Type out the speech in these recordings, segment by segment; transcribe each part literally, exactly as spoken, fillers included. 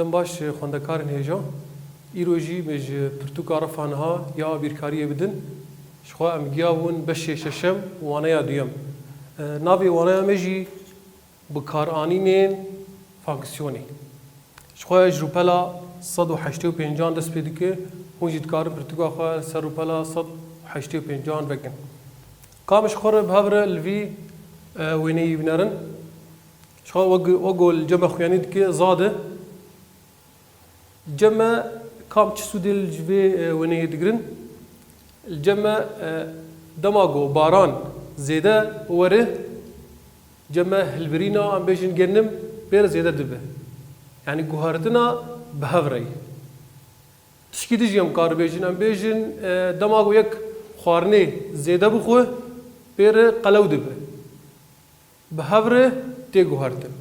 Dem baş, xwendekarên hêja. Îro jî me ji pirtûka Rifa niha ya bîrkariyê bidin. Ji xwe em giya bûn beşê şeşem, waneya duyem. E, navê waneya me jî bikaranînên fonksiyonê. Ji xwe ji rûpela sed û heştê û pêncan dest pê dike. Hûn jî dikarin pirtûka xwe ser rûpela sed û heştê û pêncan vekin. Ka em ji xwe re bi hev re li vî, e, wêneyî binerin. Ji xwe wek, wek ku li cem me xuyanî dike, zad e. Li cem me kam çi sûdê li ji vê, e, wêneyê digirin? Li cem me, e, dema ku baran zêde were, cem me hilbirîna, em bêjin genim, pê re zêde dibe. Yanî guhertina bi hev re ye. Tişkî din jî em kar bêjin, em bêjin, e, dema ku yek xwarinê zêde bixwe, pê re qelew dibe. Bi hev re tê guhertin.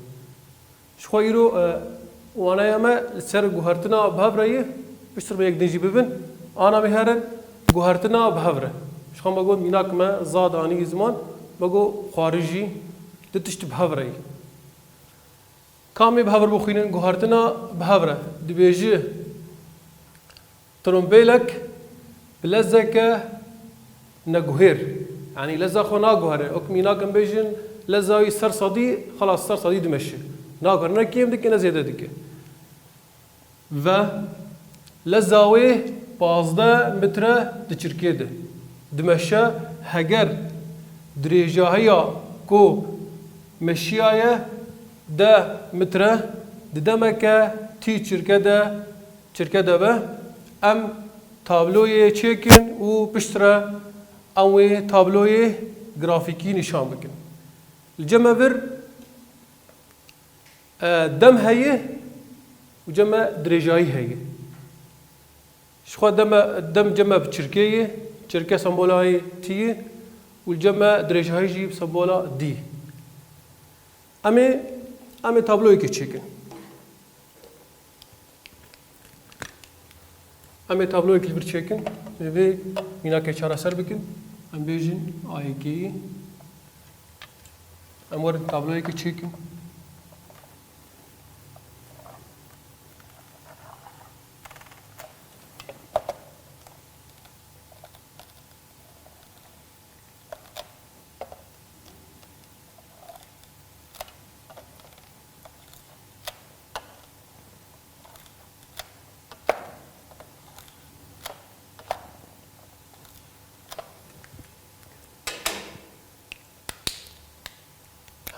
Ji xwe îro, e, waneya me li ser guhertina bi hev re ye, piştre me yek din jî bibin, ana me herin guhertina bi hev re. Ji xwe me got mînak me zad anî ziman, me got xwarin jî du tişt bi hev re ye. Ka em ê bi hev re bixwînin, guhertina bi hev re dibêje, trombêlek bi lezeke neguhêr, yanî leza xwe naguhere. Wek mînak em bêjin, leza wî ser sedî, xelas ser sedî dimeşe. Naguhere, ne kêm dike, ne zêde dike. Ve leza wê pazdeh metre di çirkê de dimeşe, heger dirêjahiya ku meşiyaye deh metre, di demeke tî çirke de, çirke de be, em tabloyê çêkin û piştre em wê tabloyê grafîkî nîşan bikin. Li cem me vir, e, dem heye û cem me dirêjayî heye. Ji xwe deme, dem cem me bi çirkê ye, çirke sembola yê tî ye û li cem me dirêjahî jî bi sembola dî. Em ê, em ê tabloyekê çêkin. Em ê tabloyekê li vir çêkin. Em ê vê mînakê çareser bikin. Em bêjin A yekê. Em werin tabloyekê çêkin.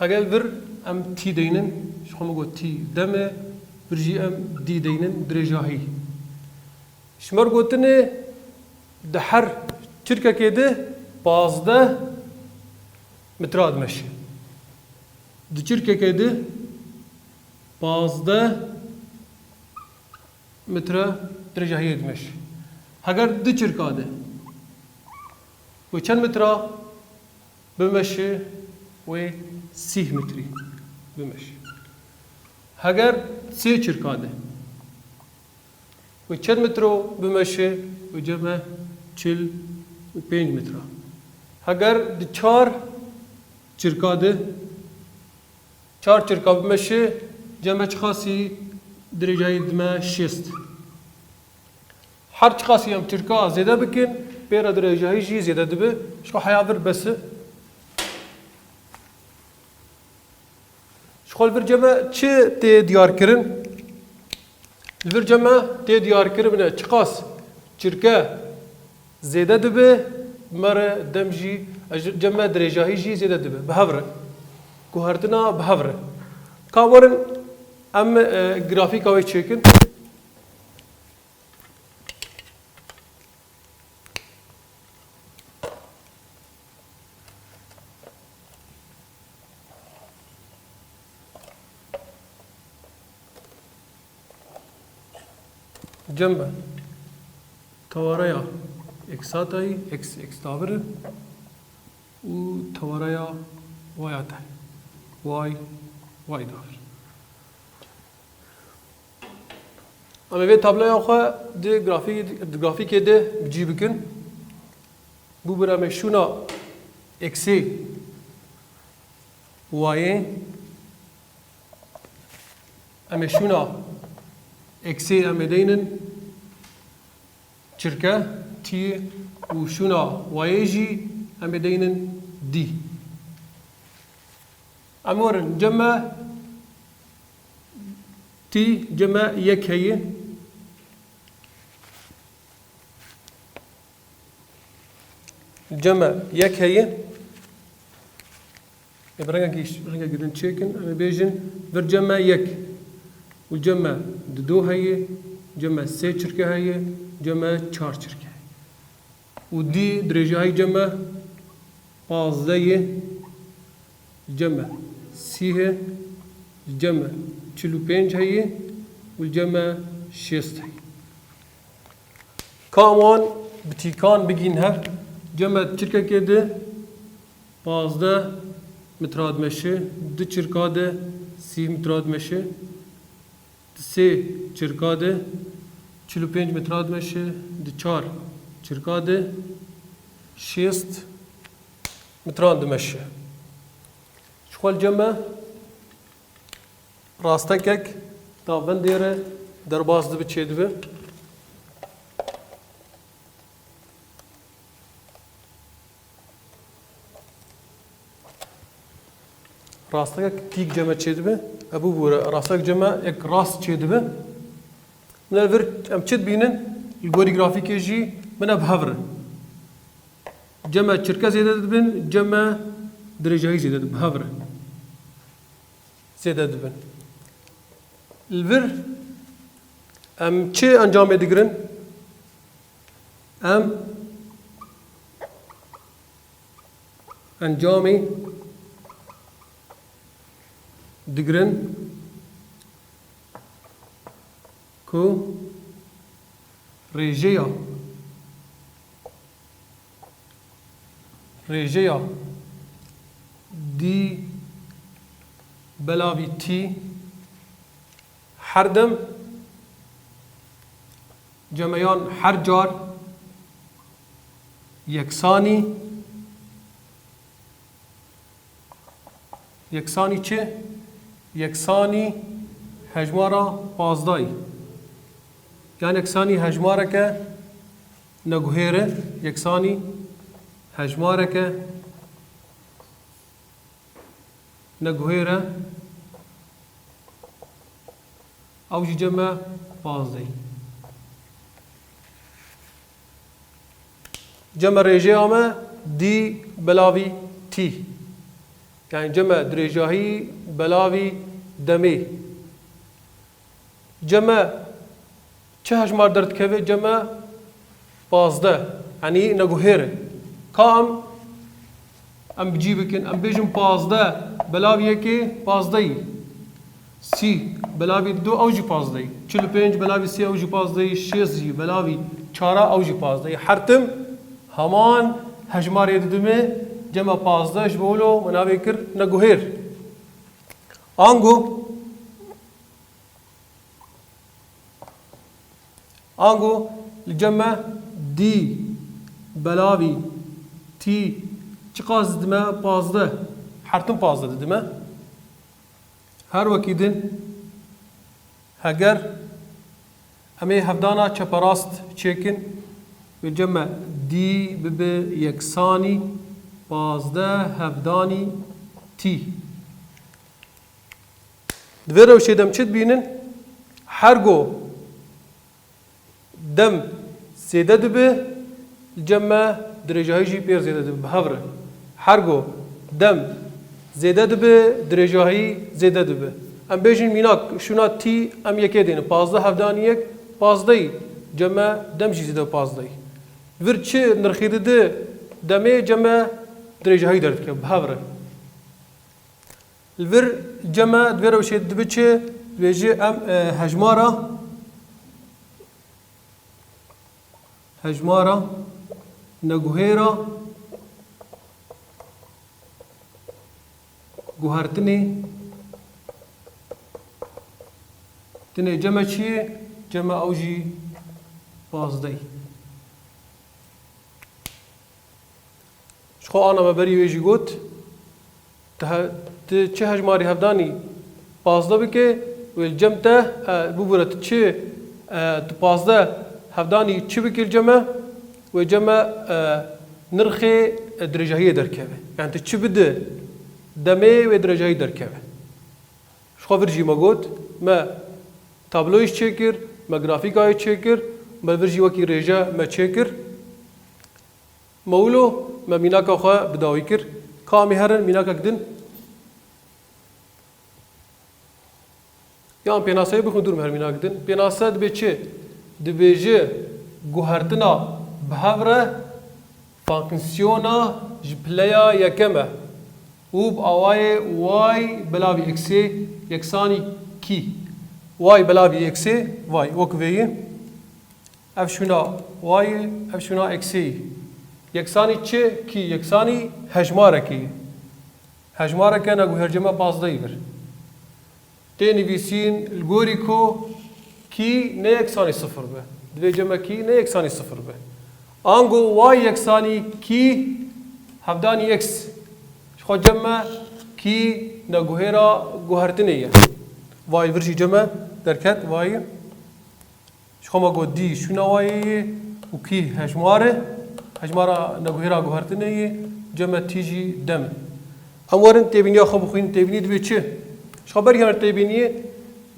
Heger vir em tî deynin, ji xwe min got tî dem e, vir jî em dî deynin, dirêjahî. Ji me re gotinê di her çirkekê de pazdeh metre dimeşe. Di çirkekê de pazdeh metre dirêjahiyê dimeşe. Heger di çirka de wê çend metre bimeşe, wê sîh metrî bimeşe. Heger sê çirka de wê çend metro bimeşe, wê cem me çil û pênc metre. Heger di çar çirka de, çar çirka bimeşe, cem me çiqasî dirêjayî dime şêst. Her çiqasî em çirka zêde bikin, pê re dirêjahî jî zêde dibe. Ji xwe heya vir bes e. Ji xwe li vir cem me çi tê diyarkirin? Li vir cem me tê diyarkirin bine çiqas çirke zêde dibe, me re dem jî, cem me dirêjahî jî zêde dibe. Bi hev re. Guhertina bi hev re. Ka werin em, e, grafîka wê çêkin. Cem be. Tewareya eksatayî, x, x davir e û tewareya y-a te, y, y davir. Em ê vê tabloya xwe di grafî-, di grafîkê de bi cî bikin. Bûbir em ê şûna eksê wayê, em ê şûna Eksê em ê deynin çirke, tî û şûna wayê jî em ê deynin dî. Em werin cem me tî, cem me yek heye. Cem me yek heye. Ê, bi rengekî, rengekî din çêkin. Em ê bêjin vir cem me yek. Û cem me dido heye, cem me sê çirke heye, cem me çar çirke heye. Û dî dirêjahî cem me pazdeh ye, cem me sî heye, cem me çil û pênc heye û cem me şêst heye. Ka em wan bi tîkan bigîn hev, cem me çirkekê de pazdeh mitra dimeşe, di çirka de sî mitra dimeşe, di sê çirka de çil û pênc mitra dimeşe, di çar çirka de şêst mitran dimeşe. Ji xwe li cem me rastekek da vindê re derbas dibe, çêdibe. Rastekek tîk cem me çêdibe. Ev bû bûre rastek cem me yek rast çêdibe. Min vir em çi dibînin? Li gorî grafîkê jî min ev bi hev re. Cem me çirke zêde dibin, cem me dirêjahî zêde dibin, bi hev re. Zêde dibin. Li vir em çi encamê digirin? Em encamê digirin ku rêjeya, rêjeya dî belavî tî her dem cemeyan her car yeksanî, yeksanî çi? Yeksanî hejmara pazdayî. Yan yeksanî hejmareke neguhêr e, yeksanî hejmareke neguhêr e, ew jî cem me pazdeh. Cem me rêjeya me dî belavî tî. Yanî cem me dirêjahî belavî demê. Cem me çi hejmar derdikeve? Cem me pazdeh. Yanî neguhêr e. Ka em, em bi cî bikin. Em bêjin pazdeh belavî yekê pazdehî. Sî belavî du ew jî pazdehî. Çil û pênc belavî sê ew jî pazdehî. Şêst jî belavî çara ew jî pazdehî. Her tim heman hejmarê didime, cem me pazdeh ji bo wilo min navê kir neguhêr. Ango Ango li cem me dî belavî tî çiqas didime? Pazdeh. Her tim pazdeh didime. Her wekî din heger em ê hevdana çeperast çêkin, wê cem me dî bibe yeksanî pazdeh hevdanî tî. Di vê rewşê de em çi dibînin? Her go dem zêde dibe, li cem me dirêjahî jî pêr zêde dibe, bi hev re. Her go dem zêde dibe, dirêjahî zêde dibe. Em bêjin mînak, şûna tî em yekê dêne. Pazdeh hevdanî yek, pazdehî. Cem me dem jî zêde pazdehî. Vir çi nirxî dide demê, cem me dirêjahî derdikeve, bi hev re. Li vir cem me di vê rewşê dibe çi? Dibêje em, e, hejmara, hejmara neguhêra guhertinê tinê cem me çi ye? Cem me ew jî pazdeh. Ji xwe ana me berî wê jî got, tu he-, tu çi hejmarî hevdanî pazdeh bike, wê li cem te, e, bibûre tu çi E, tu pazdeh hevdanî çi bikî li cem e? Wê cem e, e, nirxê, e, dirêjahiyê derkeve. Yani tu çi bidi demê wê dirêjahî derkeve. Ji xwe vir jî me got, me tabloyê jî çêkir, me grafîkayê çêkir, me vir jî wekî rêje me çêkir. Me wilo me mînaka xwe bi dawî kir. Ka em ê herin mînakek din. Yan pênaseyê bixwin dûr me her mînak din. Pênase dibê çi? Dibêje guhertina bi hev re fonksiyona ji pileya yekem e û bi awayê y belavî x'ê yeksanî kî. Y belavî x'ê vay wek vê ye. Ev şûna y ye, ev şûna x'ê ye. Yeksanî çi? Kî yeksanî hejmarekê ye. Hejmareke neguher cem e pazdehî vir. Tê nivîsîn li gorî ku kî ne yeksanî sifir be. Divê cem e kî ne yeksanî sifir be. Ango y yeksanî kî hevdanî x. Ji xwe cem e kî neguhêra guhertinê ye. Y vir jî cem e derket y. Ji xwe me got dî şûna y ye û kî hejmar e. Hejmara neguhêra guhertinê ye, cem e tî jî dem e. Em werin têbîniya xwe bixwînin, têbînî dibê çi? Ji xwe berî em têbîniyê,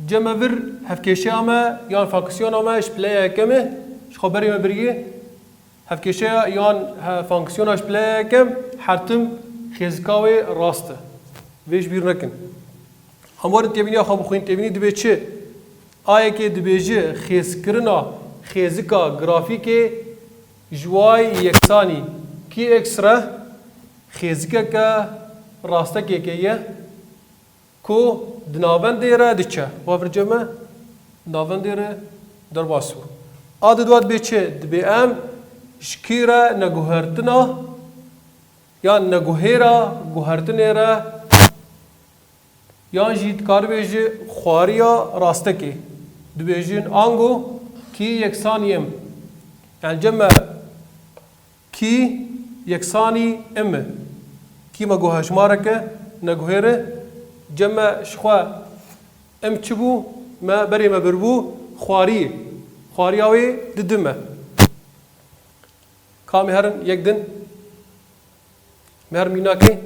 cem e vir hevkêşeya me yan fonksiyona me ji pileya yekem e. Ji xwe berî me biriyê, hevkêşeya yan he-, fonksiyona ji pileya yekem her tim xêzika wê rast e. Vê ji bîr nekin. Em werin têbîniya xwe bixwînin, têbînî dibê çi? A yekê dibêje xêzkirina xêzika grafîkê ji y yeksanî kî x re xêzikeke rastekêke ye ku di navendê re diçe. Y vir cem e navendê re derbas bû. A di dua dibê çi? Dibê em ji kî re neguhertina yan neguhêra guhertinê re Yan jî dikaribêje xwariya rastekê. Dibêjin ango kî yeksanî im. Yani cem e kî yeksanî im e. Kî me got hejmareke neguhêr e. Cem e ji xwe im çi bû? Me berê me birbû xwariyê. Xwariya wê di dim e. Ka em ê herin yek din. Mer mînakê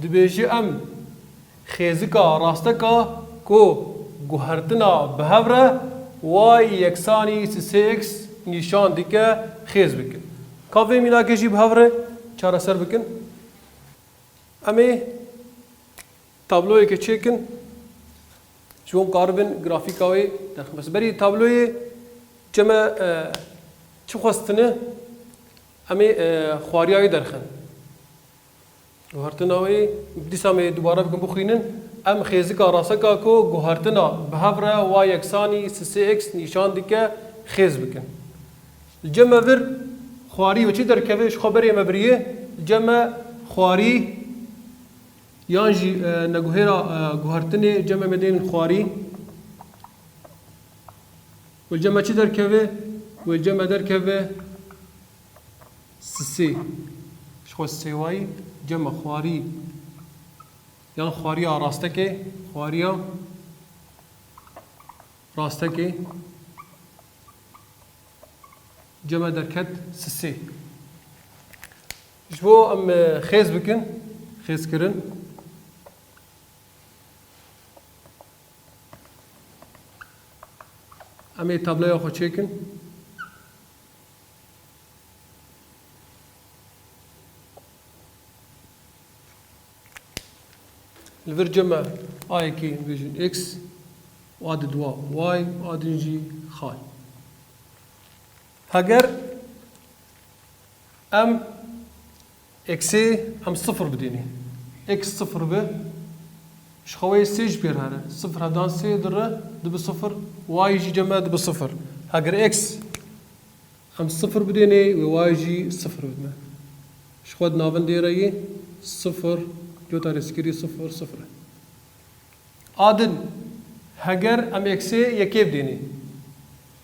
dibêje em xêzika rasteka ku guhertina bi hev re y yeksanî sisê x nîşan dike xêz bikin. Ka vê mînakê jî bi hev re çareser bikin. Em ê tabloyeke çêkin. Ji bo em karibin grafîka wê derxin. Bes berî tabloyê cem e, e, çi xwestine? Em ê, e, xwariya wê derxin. Guhertina wê, dîsa em ê dubare bikin bixwînin. Em xêzika raseka ku guhertina bi hev re y yeksanî sisê x nîşan dike xêz bikin. Li cem e vir xwarî wê çi derkeve, ji xwe berê me biriye. Li cem e xwarî Yan jî, e, neguhêra, e, guhertinê cem e me dênin xwarî. Wê cem e çi derkeve? Wê cem e derkeve sisê. Ji xwe sisê wayî cem e xwarî. Yan xwariya rastekê, xwariya rastekê. Cem e derket sisê. Ji bo em, e, xêz bikin, xêzkirin. Em ê tabloya xwe çêkin. Li vir cem e a yekê bêjin x, a di dua y, a din jî xal. Heger em x'ê em sifir bidênê, x sifir be, ji xwe wê sê ji pêr here, sifir hevdan sê dire, dibe sifir, y jî cem e dibe sifir. Heger x Em sifir bidênê, wê y jî sifir bidme. Ji xwe di navendê re yê sifir, cota rêzkirî sifir, sifir e. A din, heger em x'ê yekê bidênê.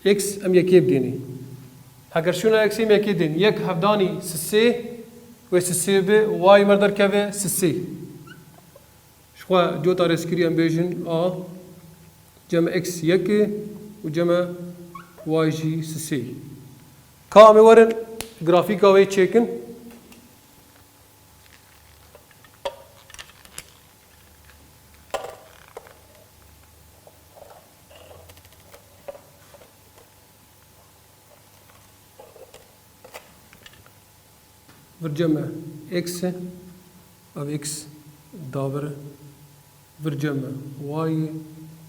X em yekê bidênê. Heger şûna x em yekê dên, yek hevdanî sisê, wê sisê bi, y mer derkeve sisê. Ji xwe cota rêzkirî em bêjin a, cem x yek e û cem Y jî sisê. Ka em ê werin grafîka wê çêkin. Vir cem me x, ev x davir, vir cem me y,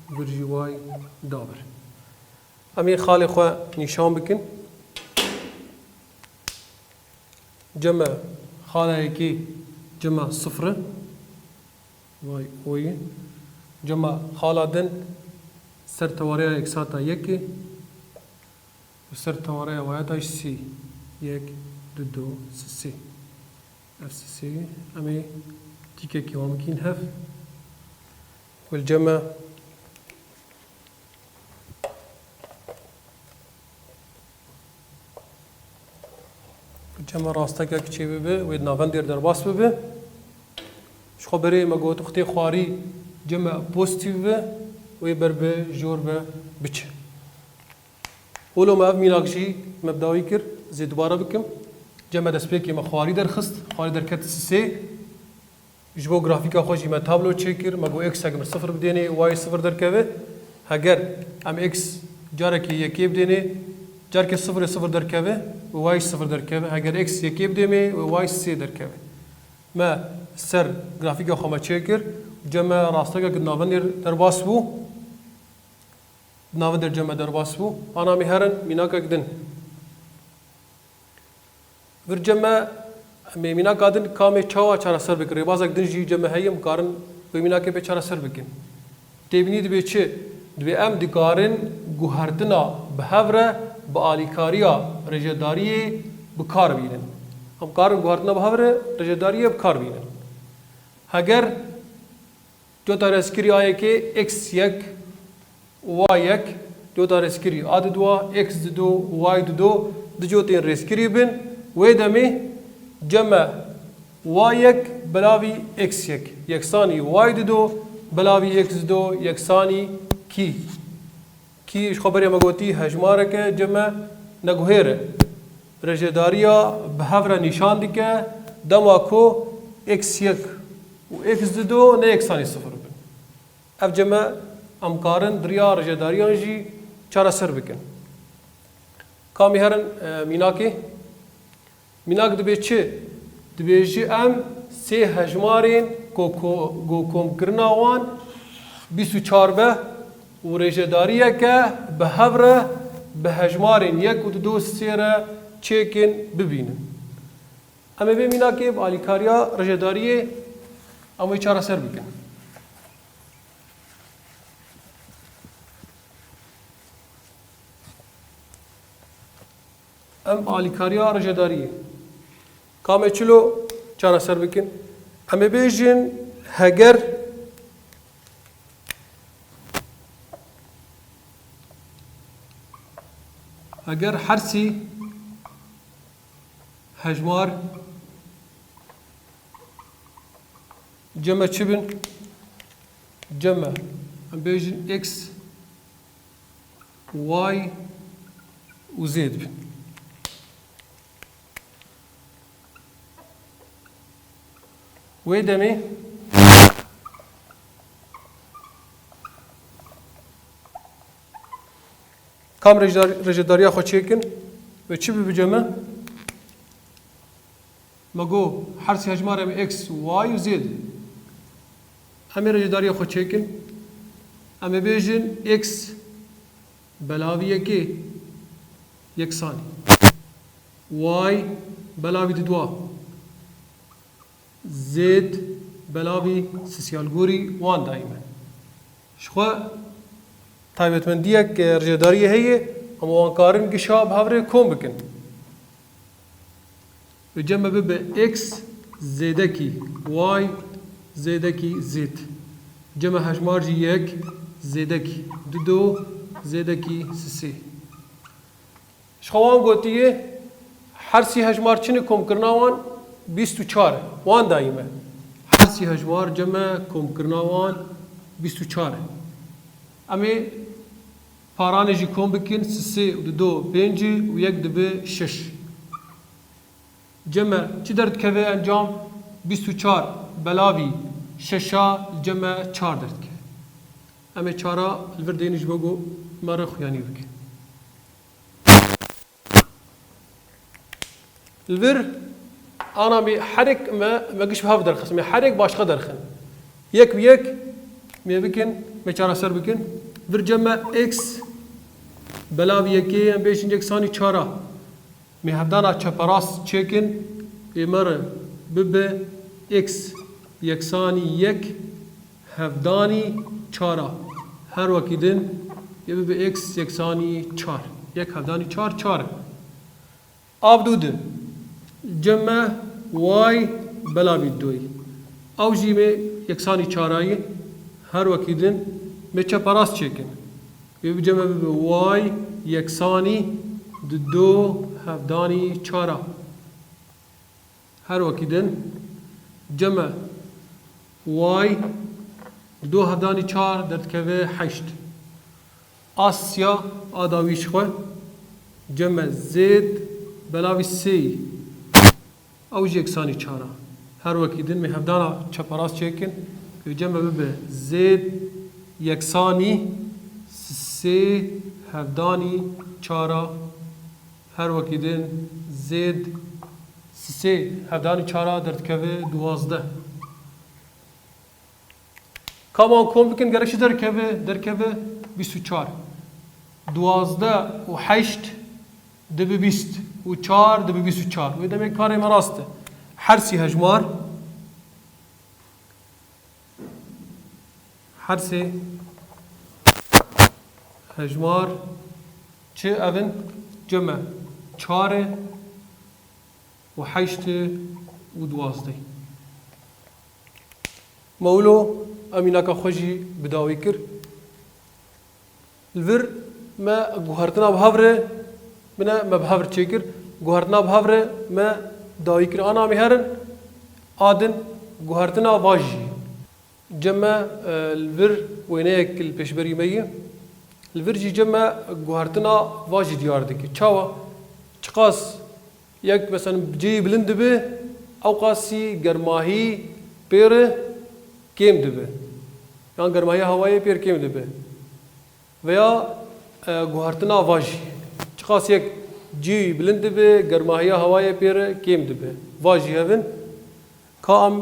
vir jî y davir. Em ê xalê xwe nîşan bikin. Cem me xala yekê cem me sifir e. Vay oyê. Cem me xala din ser tewareya eksata yekê. Û ser tewareya waya da jî sê. Yek, du, du, sê, sê. Ev sê, sê, em ê tîkekî wan bikîn hev. Wil cem me. Cem me rastekek çê bibe, wê di navendê derbas bibe. Ji xwe berê me got, xutê xwarî cem me pozîtîf bibe, wê ber bi jor ve biçe. Holo me ev mînak jî me bi dawî kir, zê dubare bikim. Cem me destpêkê me xwarî derxist, xwarî derket sisê. Ji bo grafîka xwe jî me tablo çêkir, me got x heke min sifir bidênê, y sifir derkeve. Heger em x carekê yekê bidênê, carkê sifirê sifir derkeve û y sifir derkeve. Heger x yekê bidêmê û y sê derkeve. Me ser grafîka xwe me çêkir, cem me rastekek di navendê derbas bû. Di navendê cem me derbas bû. Ana em ê herin mînakek din. Vir cem me, em ê mînaka din ka em ê çawa çareser bikin. Rêbazek din jî cem me heye, em karin vê mînakê pê çareser bikin. Têbînî dibe çi? Dibe em dikarin guhertina bi hev re bi alîkariya rêjedariyê bi kar bînin. Em karin guhertina bi hev re rêjedariyê bi kar bînin. Heger cota rêzkirî a yekê x yek, y yek, cota rêzkirî a diduwa x didu, y didu, du cotên rêzkirî bin, wê demê cem me y yek belavî x yek yeksanî y didu belavî x didu yeksanî kî. Kî ji xwe berê me gotî hejmareke cem me neguhêr e. Rêjedariya bi hev re nîşan dike dema ku x yek û x didu ne yeksanî sifir bin. Ev cem me em karin di riya rêjedariyan jî çareser bikin. Ka em ê herin, e, mînakê. Mînak dibe çi? Dibêjî em sê hejmarên ku, ku, ku komkirina wan bîst û çar be û rêjedariyeke bi hev re bi hejmarên yek û du û sê re çêkin bibînin. Em ê vê mînakê bi alîkariya rêjedariyê em wê çareser bikin. Em alîkariya rêjedariyê. Ka em ê çilo çareser bikin? Em ê bêjin heger, heger her sî hejmar cem me çi bin? Cem me, em bêjin x, y û z bin. Wê demê ka em rêjedar-, rêjedariya xwe çêkin, wê çi bibe cem me? Me got her sê hejmar em x, y û z. Em ê rêjedariya xwe çêkin. Em ê bêjin x belavî yekê yeksanî y belavî diduwa, z belavî sisiyalgorî wan dayî me. Ji xwe taybetmendiyek rêjedariyê heye, ama wan karin gişa bi hev re kom bikin. Û cem me bibe x zêdekî y zêdekî z. Cem me hejmar jî yek zêdekî dido zêdekî sisê. Ji xwe wan gotiye, her sî hejmar çi ne komkirina wan bîst û çar e. Wan dayî me. Her sî hejmar cem me komkirina wan bîst û çar e. Em ê Paranê jî kom bikin, sisê û dido pêncî û yek dibe şeş. Cem e çi derdikeve encam? Bîst û çar belavî şeşa li cem e çar derdikeve. Em ê çara li vir deynin ji bo ku me re xuyanî bikin. Li vir ana me herek me, me giş bi hev derxist. Me herek başqa derxin. Yek bi yek me bikin, me çareser bikin. Vir cem e x belavî yekê, em bêjin yeksanî çara. Me hevdana çeperast çêkin, ê me re bibe x yeksanî yek hevdanî çara. Her wekî din ê bibe x yeksanî çar. Yek hevdanî çar, çar e. Av dû di. Cem e y belavî doy. Ew jî me yeksanî çara ye. Her wekî din me çeperast çêkin. Ê bi cem e bibe y yeksanî dido hevdanî çara. Her wekî din cem e y dido hevdanî çar derdikeve heşt. Asya a dawî ji xwe cem e zêd belavî sê. Ew jî yeksanî çar e. Her wekî din me hevdana çeperast çêkin, ê cem e bibe zêd yeksanî sê hevdanî çara. Her wekî din zêd sê hevdanî çara derdikeve duwazdeh. Ka me wan kom bikin, gerek çi derkeve? Derkeve bîst û çar. Duwazdeh û heşt dibe bîst û çar dibe bîst û çar. Wê demê karê me rast e. Her sê hejmar, her sê hejmar çi ev in? Cem e çar e û heşt e û duwazdeh. Me wilo em mînaka xwe jî bi dawî kir. Li vir me guhertina bi hev re, bine me bi hev re çêkir. Guhertina bi hev re me dawî kir. Ana em ê herin a din guhertina va jî. Cem e, e, li vir wêneyek li pêşberî me ye. Li vir jî cem e guhertina va jî diyar dike. Çawa? Çiqas yek, mesela, cihê bilind dibe, ewqasî germahî pê re kêm dibe. Yan germahiya hewayê pê re kêm dibe. Veya, e, guhertina va jî. Çiqas yek cihê bilind dibe, germahiya hewayê pê re kêm dibe. Va jî hev in. Ka em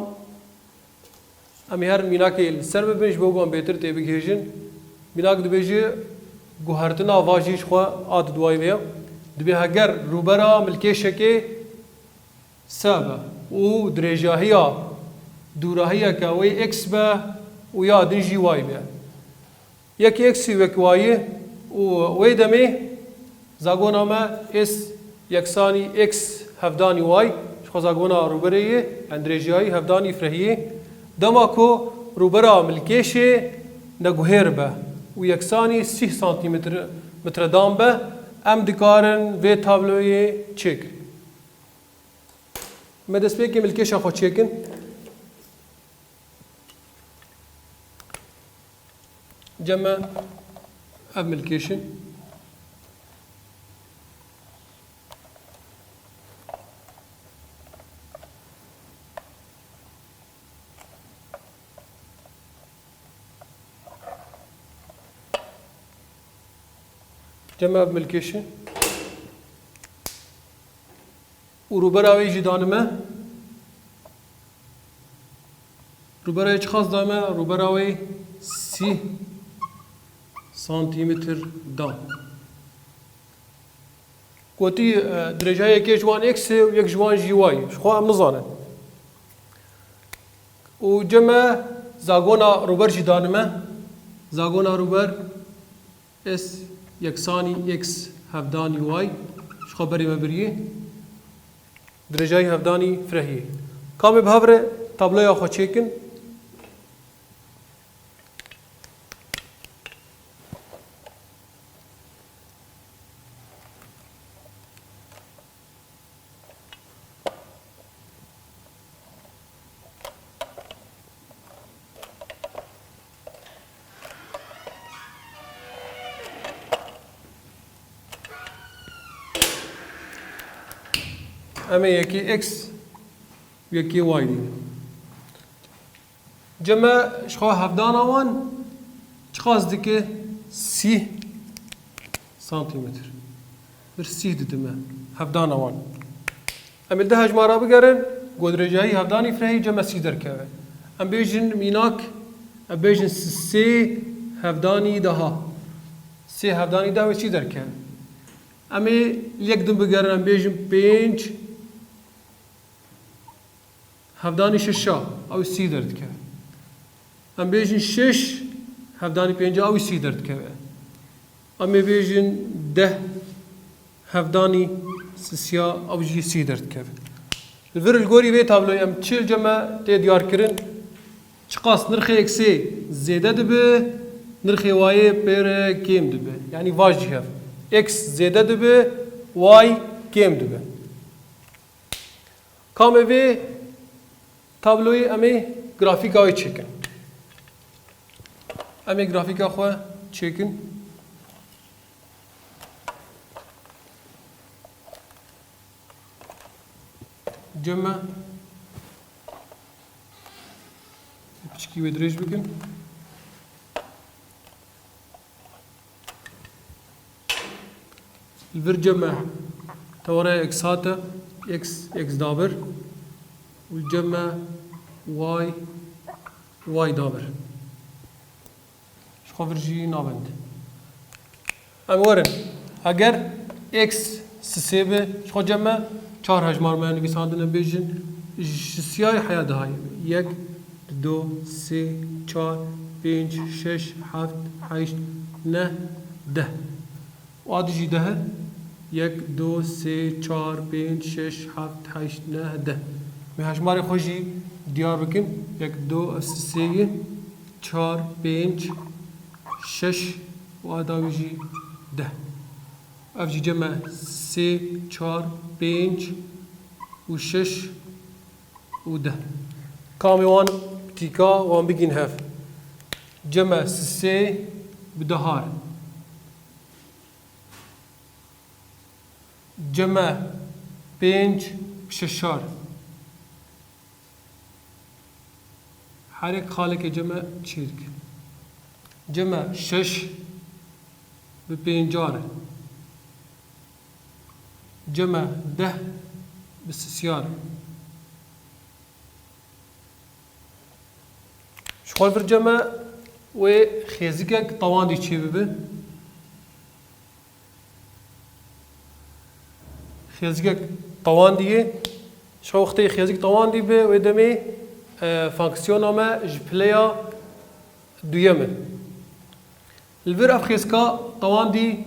Em ê her mînakê li ser bibin, ji bo ku em bêtir têbigihêjin. Mînak dibêje, guhertina va jî ji xwe a di duwayî ve ye. Dibê heger rûbera milkêşekê se be û dirêjahiya dûrahiyeke wê x be û ya din jî y be. Yek x û yek y û wê demê zagona me S yeksanî x hevdanî y, ji xwe zagona rûberê ye, yani dirêjiyayî hevdanî frehiyê. Dema ku rûbera milkêşê neguhêr be û yeksanî sîh santîmetr, metredan be, em dikarin vê tabloyê çêkin. Me destpêkê milkêşa xwe çêkin. Cem e ev milkêş in. Cem e ev milkêş in. Û rûbera wê jî danime. Rûbera wê çiqas dame? Rûbera wê sîh santîmetr da. Gotî, e, dirêjayê yekê ji wan x e û yek ji wan jî y e. Ji xwe em nizanin. Û cem e zagona rûber jî danime. Zagona rûber S yeksanî x hevdanî y, ji xwe berê me biriyê. Dirêjayî hevdanî frehiyê. Ka em ê bi hev re tabloya xwe çêkin. Em ê yekê x û yekê y dînin. Cem e ji xwe hevdana wan çiqas dike? Sîh santîmetr. Bir sîh didime hevdana wan. Em ê di hejmara bigerin, ku dirêjayî hevdanî firehî cem e sîh derkeve. Em bêjin mînak, em bêjin sê hevdanî deha. Sê hevdanî deh wê sîh derkeve. Em ê li yek din bigerin, em bêjin pênc hevdanî şeşa, ew sîh derdikeve. Em bêjin şeş hevdanî pênca, ew sîh derdikeve. Em ê bêjin deh hevdanî sisiya, ew jî sîh derdikeve. Li vir li gorî vê tabloyê em çi cem e tê diyarkirin? Çiqas nirxê x'ê zêde dibe, nirxê y'ê pê re kêm dibe. Yanî va jî hev. X zêde dibe, y kêm dibe. Ka em ê vê tabloyê em ê grafîka wê çêkin. Em ê grafîka xwe çêkin. Cem e piçkî wê dirêj bikin. Li vir cem e tewarê x hate, x, x dabir û cem e y, y dabir. Ji xwe vir jî navend. Em werin. Eger x sisê be, ji xwe cem e çar hejmar me nivîsandine, bêjin ji siyayê heya dihayê be. Yek, du, sê, çar, pênc, şeş, heft, heşt, neh, deh. Û a dijî deh e. Yek, du, sê, çar, pênc, şeş, heft, heşt, neh, deh. Em ê hejmarê xwe jî diyar bikin. Yek, du, ev sisê ye. Çar, pênc, şeş û a dawî jî deh. Ev jî cem e sê, çar, pênc û şeş û deh. Ka em ê wan tîka wan bigîn hev. Cem e sisê bi dehar. Cem e pênc bi şeşar. Her yek xalekê cem e çêdike. Cem e şeş bi pêncar e. Cem e deh bi sisiyar e. Ji xwe vir cem e wê xêzikek tewandî çêbibe. Xêzikek tewandî ye. Ji xwe wextê xêzik tewandî be, wê demê, e, fonksiyona me ji pileya duyem e. Li vir ev xêzika tewandî,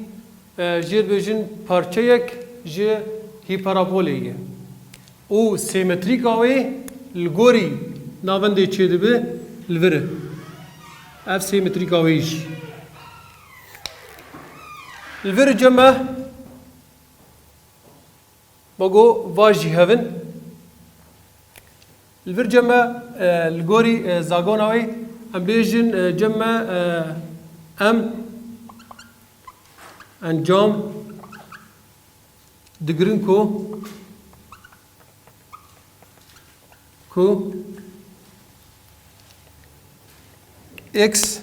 e, jê dibêjin parçeyek ji hîperabolê ye. Û sêmetrîka wê li gorî navendê çêdibe li vir e. Ev sêmetrîka wê jî. Li vir cem e, me got va jî hev in. Li vir cem e, e, li gorî, e, zagona wê, em bêjin, e, cem e, e, em encam digirin ku, ku x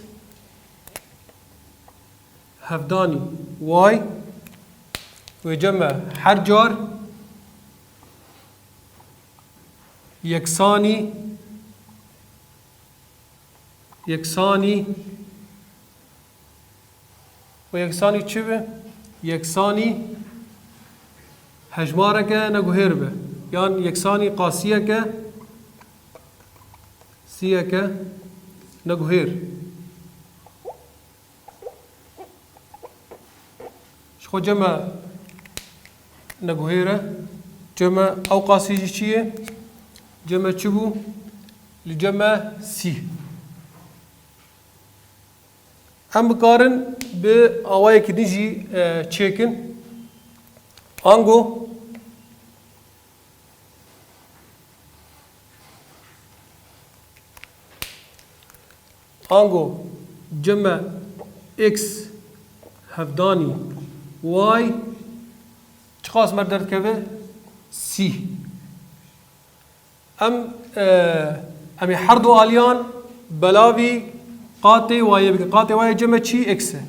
hevdanî y wê cem e her car yeksanî, yeksanî û yeksanî çi be? Yeksanî hejmareke neguhêr be. Yan yeksanî qasiyeke, siyeke neguhêr. Ji xwe cem e neguhêr e. Cem e ew qasî jî çi ye? Cem e çi bû? Li cem e sîh. Em bikarin bi awayekî din jî, e, çêkin. Ango, ango cem e x hevdanî y çiqas me derdikeve? Sî. Em, e, em ê her du aliyan belavî qatê wayê bikin. Qatê wayê cem e çi? X e.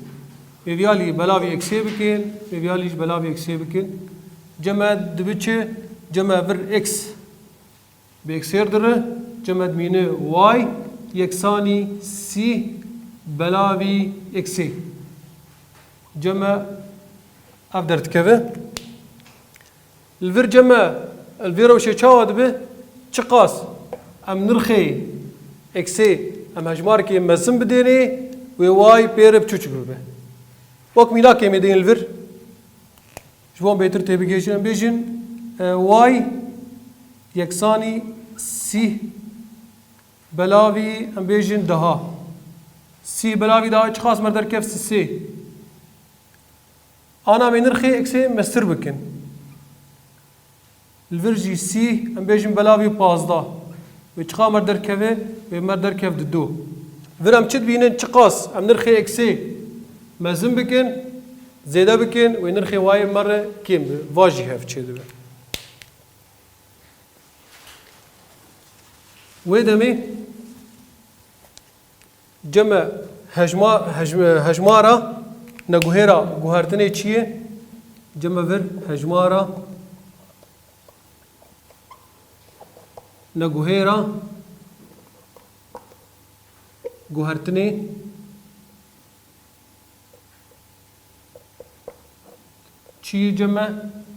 Vê vî alî belavî x'ê bikin, vê vî alî jî belavî x'ê bikin. Cem e dibe çi? Cem e vir x bi x'ê re dire, cem e dimîne y yeksanî sî belavî x'ê. Cem e ev derdikeve. Li vir cem e, li vê rewşê çawa dibe? Çiqas em nirxê x'ê, em hejmarkê mezin bidênê, wê y pê re biçûçik bibe. Wek mînakê em ê deynin li vir, ji bo em bêtir têbigihîjin, em bêjin, e, y yeksanî sî belavî, em bêjin deha. Sî belavî deha çiqas me derkev? Sisê. Ana em ê nirxê x'ê mestir bikin. Li vir jî sî, em bêjin belavî pazdeh. Wê çiqa me derkeve? Wê me derkev dido. Vir em çi dibînin? Çiqas em nirxê x'ê mezin bikin, zêde bikin, wê nirxê wayê me re kêm be. Va jî hev çêdibe. Wê demê cem e hejma-, hej-, hejmara neguhêra guhertinê çi ye? Cem e vir hejmara neguhêra guhertinê çi ye? Cem e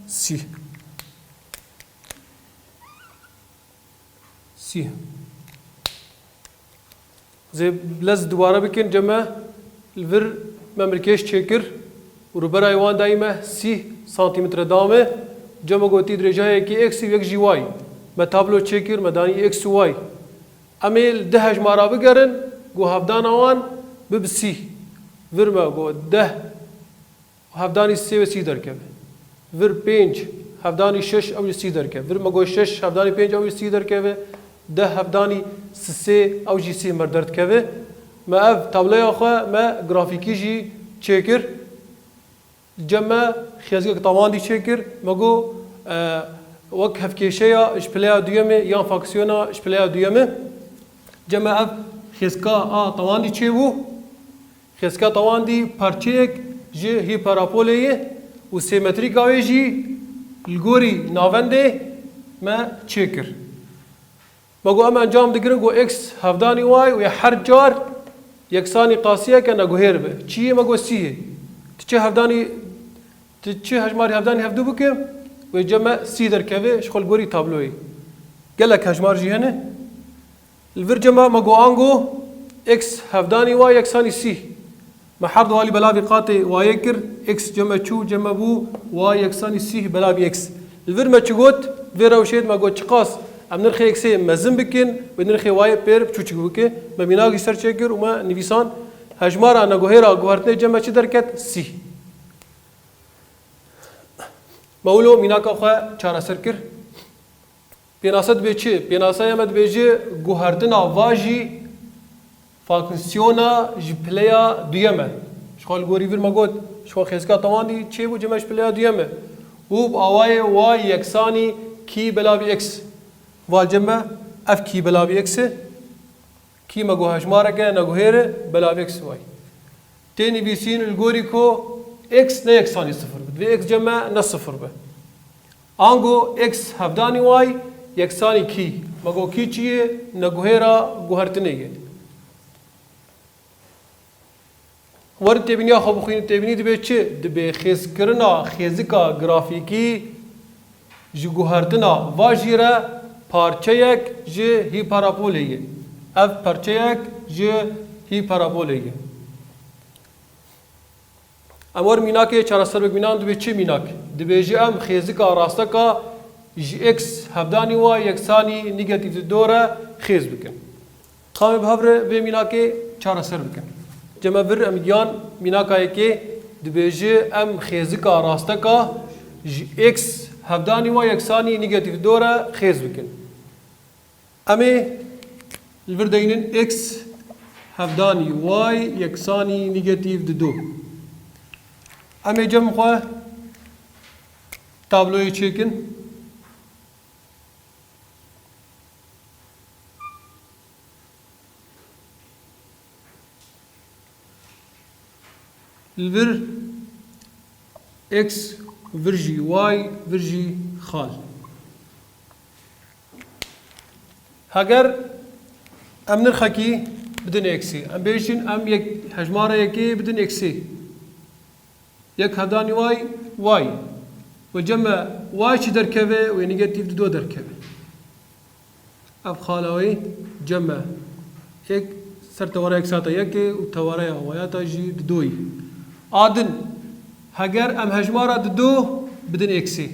sî. Sî. Zê lez dubare bikin, cem e li vir me milkêş çêkir û rûberayê wan dayî me sî santîmetre da me. Cem e gotî dirêjayekî x û yek jî y. Me tablo çêkir, me danî x û y. Em ê li du hejmara bigerin, ku hevdana wan bibe sî. Vir me got deh hevdanî sê ve sî derkeve. Vir pênc hevdanî şeş ew jî sî derkeve. Vir me got şeş hevdanî pênc ew jî sî derkeve. Deh hevdanî sisê ew jî sî me derdikeve. Me ev tabloya xwe me grafîkî jî çêkir. Cem e xêzgek tawandî çêkir. Me got, e, wek hevkêşeya ji pileya duyemê yan fonksiyona ji pileya duyemê. Cem e ev xêzka a tawandî çêbû. Xêzka tawandî parçeyek ji hîperapolê ye û sêmetrîka wê jî li gorî navendê me çêkir. Me got em encam digirin ku x hevdanî y wê her car yeksanî qasiyeke neguhêr be. Çi ye? Me got sî ye. Tu çi hevdanî, tu çi hejmarî hevdanî hevdu bike, wê cem e sî derkeve ji xwe li gorî tabloyê. Gelek hejmar jî hene. Li vir cem e me got ango x hevdanî y yeksanî sî. Me her du alî belavî qatê wayê kir, x cem e çû, cem e bû y yeksanî sî belavî x. Li vir me çi got? Vê rewşê de me got çiqas em nirxê x'ê mezin bikin, wê nirxê wayê pê re biçûçik bike. Me mînak jî ser çêkir û me nivîsan hejmara neguhêra guhertinê cem e çi derket? Sî. Me wilo mînaka xwe çareser kir. Pênase dibe çi? Pênaseya me dibêje guhertina va jî fonksiyona ji pileya duyem e. Ji xwe li gorî vir me got, ji xwe xêzka tawandî çêbû cem e ji pileya duyem e. Û bi awayê y yeksanî kî belavî x. Va cem e ev kî belavî x e. Kî me got hejmareke neguhêr e, belavî x y. Tê nivîsîn li gorî ku x ne yeksanî sifir be. Divê x cem e ne sifir be. Ango x hevdanî y yeksanî kî. Me got kî çi ye? Neguhêra guhertinê ye. Werin têbîniya xwe bixwînin, têbînî dibe çi? Dibe xêzkirina xêzika grafîkî ji guhertina va jî re parçeyek ji hîperapolê ye. Ev parçeyek ji hîperapolê ye. Em werin mînakê çareser bikin. Mînak dibe çi mînak? Dibêje em xêzika rasteka ji x hevdanî y yeksanî nîgetîf dido re xêz bikin. Ka em ê bi hev re vê mînakê çareser bikin. Cem e vir em giyan mînaka yekê dibêje em xêzika rasteka ji x hevdanî y yeksanî nîgetîf dido re xêz bikin. Em ê li vir deynin x hevdanî y yeksanî nîgetîf dido. Em ê cem xwe tabloyê çêkin. Li vir x, vir jî y, vir jî xal. Heger em nirxekî bidin eksê, em bêjin em yek, hejmara yekê bidin eksê. Yek hevdanî y, y. Û cem me y çi derkeve? Wê negatîf dido derkeve. Ev xala wê cem me yek ser tewareya eksata yekê û tewareya wayata jî didoyî. A din, heger em hejmara dido bidin eksê.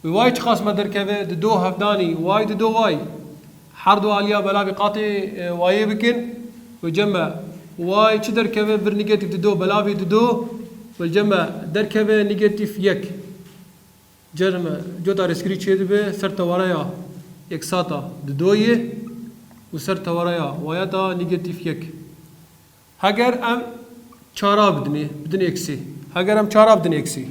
Wê y çiqas me derkeve? Dido hevdanî y dido y. Her du aliya belavî qatê, e, wayê bikin. Wê cem me y çi derkeve? Vir negatîf dido belavî dido. Wê cem me derkeve negatîf yek. Cem me cota rêzkirî çêdibe ser tewareya eksata didoyê û ser tewareya wayata negatîf yek. Heger em çara bidinê, bidin eksê. Heger em çara bidin eksê.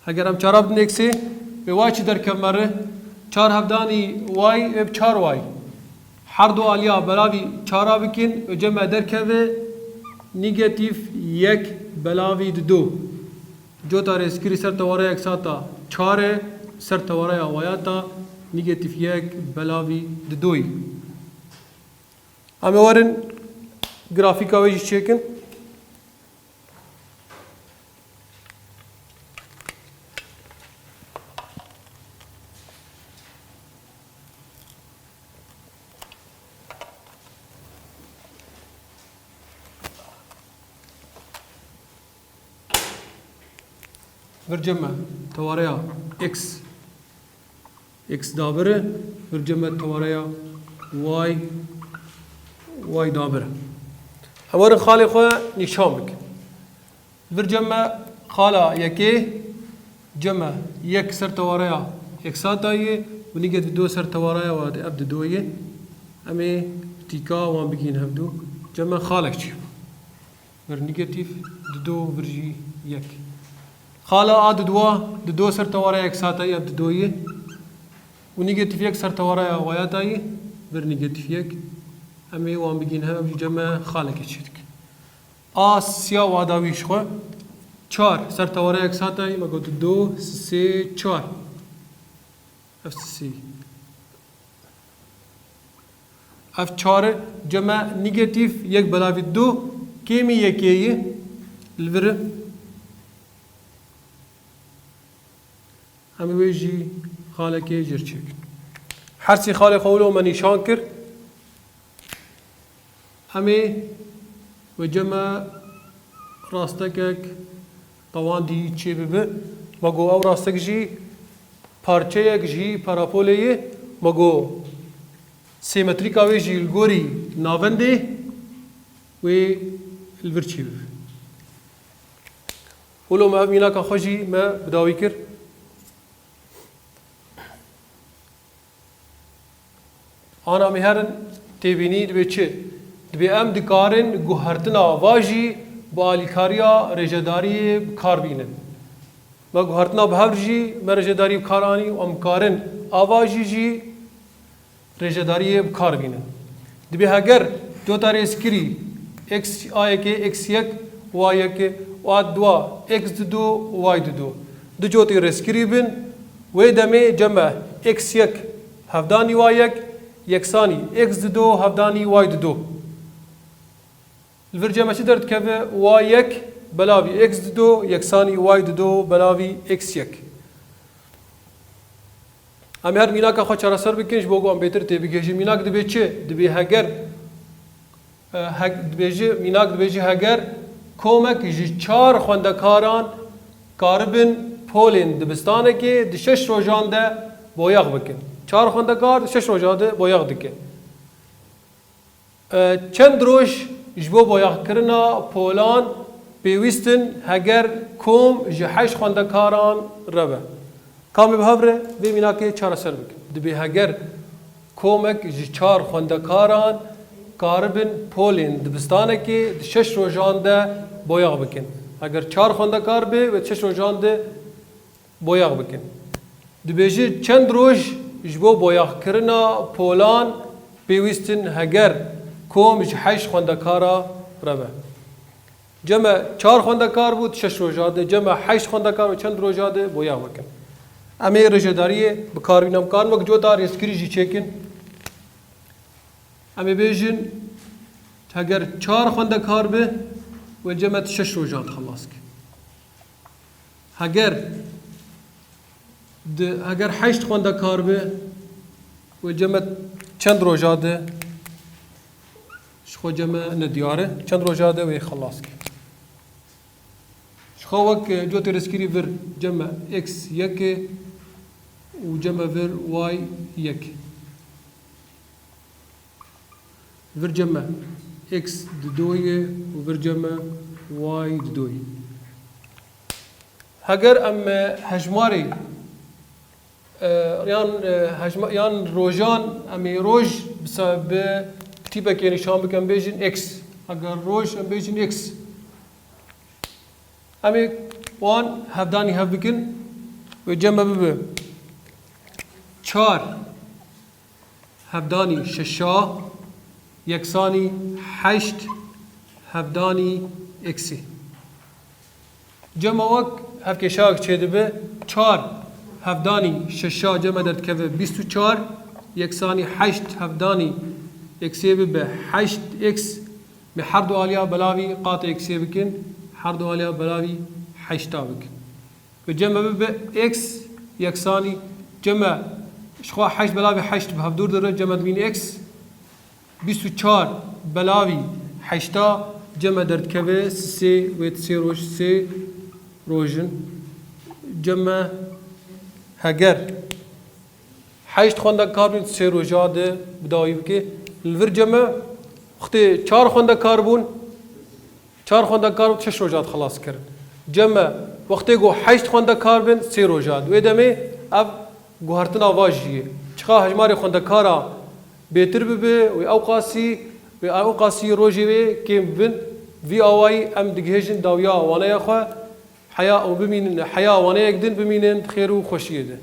Heger em çara bidin eksê, wê y çi derkev me re? Çar hevdanî y ê bi çar y. Her du aliya belavî çara bikin, wê cem me derkeve negatîf yek belavî dido. Cota rêzkirî ser tewareya eksata çar e, ser tewareya wayata negatîf yek belavî didoyî. Em ê werin grafîka wê jî çêkin. Vir cem me tewareya x, x dabir e, vir cem me tewareya y, y dabir e. Em werin xalê xwe nîşan bikin. Vir cem me xala yekê, cem me yek ser tewareya eksata yê û negatîf dido ser tewareya wayatê, ev dido yê. Em ê tîka wan bigihîn hevdu. Cem me xalek çi? Vir negatîf dido, vir jî yek. Xala a didoa, dido ser tewareya eksata yê, ev dido yê. Û negatîf yek ser tewareya wayata yê, vir negatîf yek. Em ê wan bigihîn hev, ev jî cem me xalekê çêdike. A siya û a dawî ji xwe. Çar ser tewareya eksata yê, me got dido, sê, çar. Ev sê. Ev çar e, cem me negatîf yek belavî du, kêmî yekê yê li vir e. Em ê wê jî xalekê jêr çêkin. Her sê xalê xwe wilo me nîşan kir. Em ê wê cem me rastekek tewandî çê bibe. Me got ew rastek jî parçeyek ji parapolê ye. Me got sêmetrîka wê jî li gorî navendê wê li vir çê bibe. Wilo me ev mînaka xwe jî me bi dawî kir. Ana em ê herin têbînî dibe çi? Dibe em dikarin guhertina va jî bi alîkariya rêjedariyê bi kar bînin. Me guhertina bi hev jî me rêjedarî bi kar anî û em karin a va jî jî rêjedariyê bi kar bînin. Dibe heger cota rêzkirî x a yekê, x yek, y yekê û a dua x dido, y dido. Du cotê rêzkirî bin, wê demê cem me x yek hevdanî y yek yeksanî x dido hevdanî y dido. Li vir cem me çi derdikeve? Y yek belavî x dido yeksanî y dido belavî x yek. Em ê her mînaka xwe çareser bikin ji bo ku em bêtir têbigihêjin. Mînak dibe çi? Dibe heger, e, he-, dibêje, mînak dibêje heger komek ji çar xwendekaran karibin polên dibistanekê di şeş rojan de boyax bikin. Çar xwendekar di şeş rojan de boyax dikin. E, çend roj ji bo boyaxkirina polan pêwîst in heger kom ji heşt xwendekaran re be? Ka em ê bi hev re vê mînakê çareser bikin. Dibe heger komek ji çar xwendekaran karibin polên dibistanekê di şeş rojan de boyax bikin. Heger çar xwendekar be, wê di şeş rojan de boyax bikin. Dibêje çend roj ji bo boyaxkirina polan pêwîst in heger kom ji heşt xwendekara re be? Cem e çar xwendekar bû, şeş roja de. Cem e heşt xwendekar bû, çend roja de? Boya wekin. Em ê rêjedariyê bi kar bînin, em karin wek cota rêzkirî jî çêkin. Em ê bêjin, heger çar xwendekar bi, wê cem e şeş roja de xelas ke. Heger di, heger heşt xwendekar bi, wê cem e çend roja de? Ji xwe cem e nediyar e. Çend roja de wê xelas ke. Ji xwe wek, e, cotê rêzkirî vir cem e x yek e û cem e vir y yek. Vir cem e x di doyê û vir cem e y di doyê. Heger em, e, hejmarê, e, yan, e, hejma-, yan rojan, em ê roj bi se-, bi tîpekê nîşan bikin, bêjin x. Heger roj, em bêjin x. Em ê wan hevdanî hev bikin, wê cem e bibe çar hevdanî şeşa yeksanî heşt hevdanî eksî. Cem e wek hevkêşayek çêdibe, çar hevdanî şeşa cem e derdikeve bîst û çar, yeksanî heşt hevdanî eksê bibe heşt x, me her du aliya belavî qatê eksê bikin, her du aliya belavî heşta bikin. Wê cem e bibe x yeksanî cem e, ji xwe heşt belavî heşt bi hevdûr dire, cem e dimîne x. Bîst û çar belavî heşta cem e derdikeve sisê, wê sê roj, sê roj in. Cem e heger heşt xwendekar bin sê roja de bi dawî bike. Li vir cem e wextê çar xwendekar bûn, çar xwendekar şeş roja de xelas kirin. Cem e wextê ku heşt xwendekar bin sê roja de. Wê demê ev guhertina va jî ye. Çiqa hejmarê xwendekara bêtir bibe, wê ew qasî, wê ew qasî rojê wê kêm bibin. Vî awayî em digihêjin dawiya waneya xwe. Heya û bimînin, heya waneyek din bimînin, xêr û xweşiyê de.